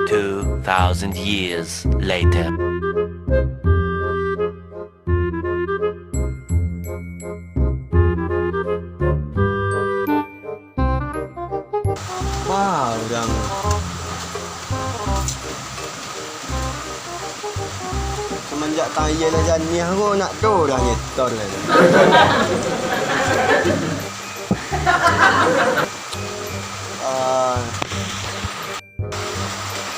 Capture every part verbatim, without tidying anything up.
Two thousand years later. Wah, urang. Samanjak tayie lah janiah ko, nak do urang nyetor lah. Ah.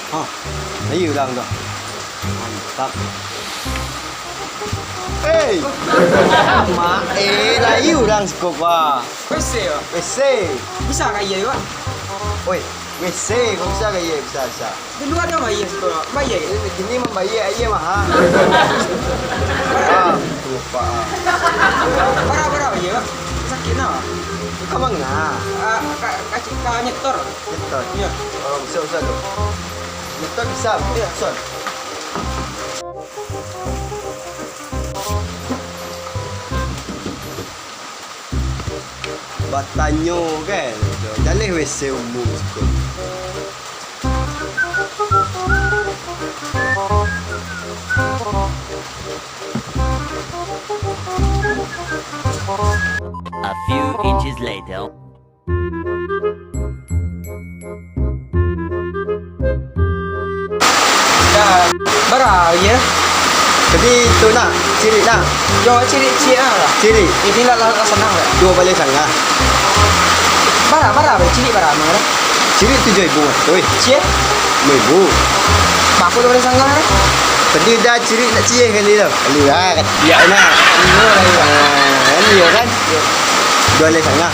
Ha, lai urang tu. Mantap. Hei! Mak, eh, lai urang siko, Pak. W C, Pak? W C. Bisa ka aia, Pak? Oi, W C, kok bisa ka aia? Bisa, bisa. Di lua ado aia siko, Pak. Bayia ka? Eh, kini mambayia aia maha. Ah, lupa. Bara, bara aia, Pak? Sakik nah. Ka manga? Ah, ka, ka, ka nyetor. Nyetor. Iyo. Oh, bisa, bisa tu. Nyetor bisa. Iyo. Bisa. Batanyo kan, jaleh W C umum tu. A few inches later. Bara aia? Jadi tu nak, cirik nak. Yo, cirik, cirik ah lah. Cirik. Iko lah, lah, lah sanang lah. Duo baleh sangah. Bara, bara, bara, cirik bara, manga? Cirik tujuah ribu mah, oi. Ciek? Limo ribu. Baa kok duo baleh sangah lah? Tadi udah cirik nak ciek kali tu. Kali lah, kata dia nak. Iyo lah, iyo. Ah, kan iyo kan? Iyo. Duo baleh sangah.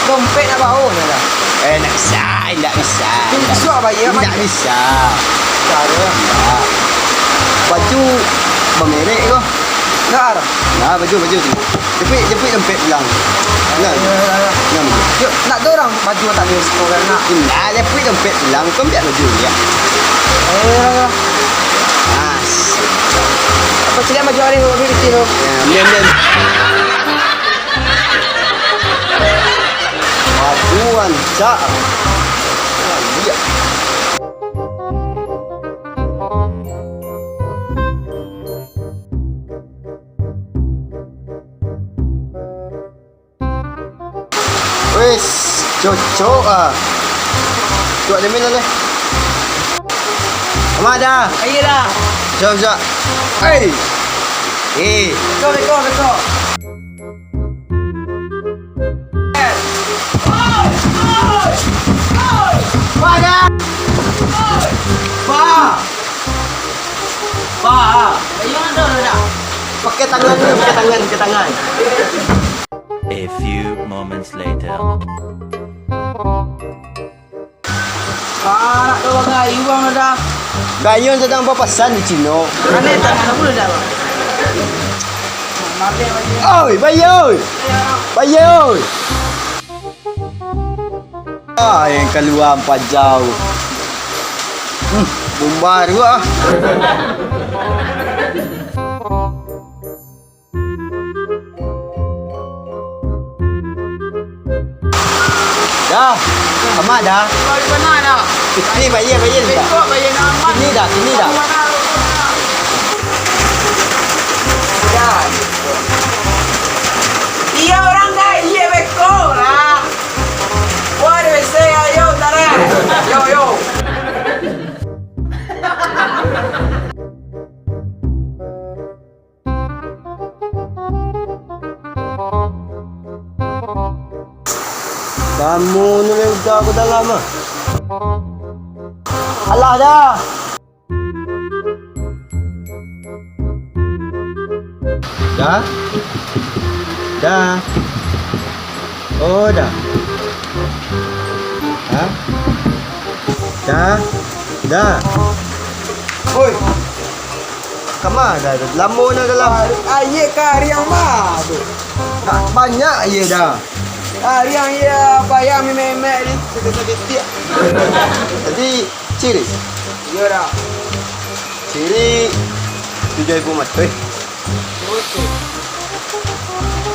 Dompet nak bao nyo lah. Eh, ndak bisa, ndak bisa. Bisuak bayia, Mak. Ndak bisa. Caro. Ndak. Baju bamerek ko. Ndak ado. Nah, baju, baju tu. Japuik, japuik dompet pulang. Nah. Nah, baju. Yo, ndak ado urang baju tak ado siko kan, nak. Indak, japuik dompet pulang. Kau ambiak baju dia. Ayo, ayo, ayo. Mas. Apa ciliak baju ada yang lebih kecil tu? Ya, ambiak, ambiak. Aduh, rancak. Wah, iya. Wis, cocok ah. Cuak jamin lah deh. Aman dah. Ayo dah. Cocok, cocok. Hei. Eh. Betul, betul, betul. Ba! Ba! Ba! Pakai tangan dulu, pakai tangan, pakai tangan. A few moments later. Ah, nak tau bagayu bang dah. Gayun sadang bapasan di Cino. Aneh tangan aku dah, bang. Maaf ya, bang. Oi, bayun! Bayun! Ah, yang kalua ampajau. Hmm, bomba tu ah. Dah, amak dah. Kau di mana dah? Sini, bayar, bayar dah. Besok bayar nama. Sini dah, sini dah. Kamu mana? Dah. Iya, orang dah, iya, besok lah. Wah, ada besok, ayo, tarik. Yo, yo. Kamu ni udah ke dalam ah. Alah dah. Dah? Dah. Oh, dah. Ha? Dah? Dah. Oi. Kama dah tu? Lamo dah dalam. Aia ka ariang mah tu. Tak banyak aia dah. Ariang aia bayar memek-memek ni. Saketek-saketek. Jadi, cirik? Iyo dah. Cirik tujuah ribu mah. Eh.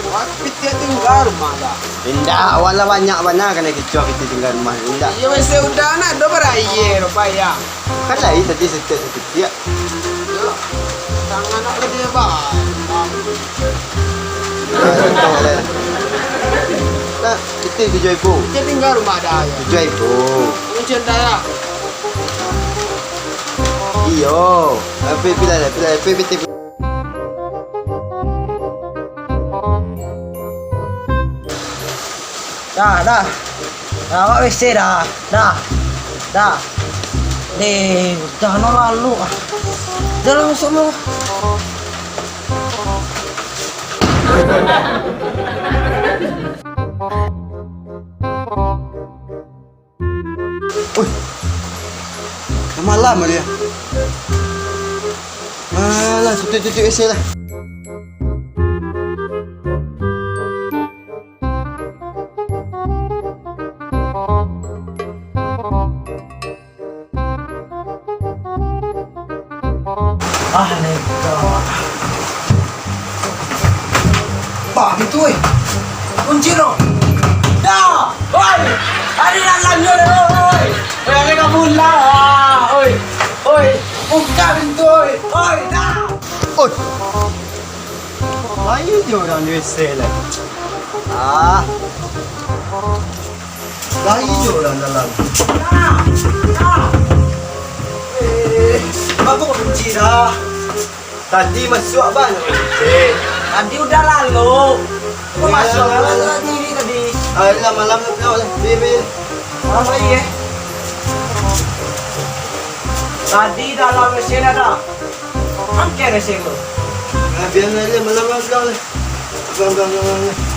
Wah, pitiak tingga rumah dah. Indak, awak lah banyak bana kanai kicuah pitiak tingga rumah. Indak. Iyo, wes sudah nak do baraia, payah. Kan lai tadi setiap sapitiak. Yo, tangan nak gede, bah. Nah, itu tujuh ribu. Pitiak tingga rumah dah, yo. Tujuh ribu. Kuncin dah, yo. Iyo. Tapi pilih lah, pilih, pilih, pilih. Dah, dah. Dah, awak W C dah. Dah. Dah. Deh, udah no lalu ah. Dah lah, masuk no. Oi. Lah malam lah dia. Alah, tutuik-tutuik W C lah. Ah, lega. Bah, pintu, oi. Kunci no. Dah. Oi. Ari dalam nyo, oi. Oi, ari ka pulang. Ah, oi. Oi, buka pintu, oi. Oi, dah. Oi. Lain jo urang di W C lah. Ah. Lai jo urang dalam. Eh, apo kau kunci dah? Tadi masuak bana kunci. Tadi udah lalu. Kau masuak bana diri tadi. Alah, malam tu lah. Pi, pi. Malam lagi, eh. Tadi dalam mesin ada. Angke mesin tu. Ah, biar lah, malam lah, biar lah. Biar, biar, biar, biar.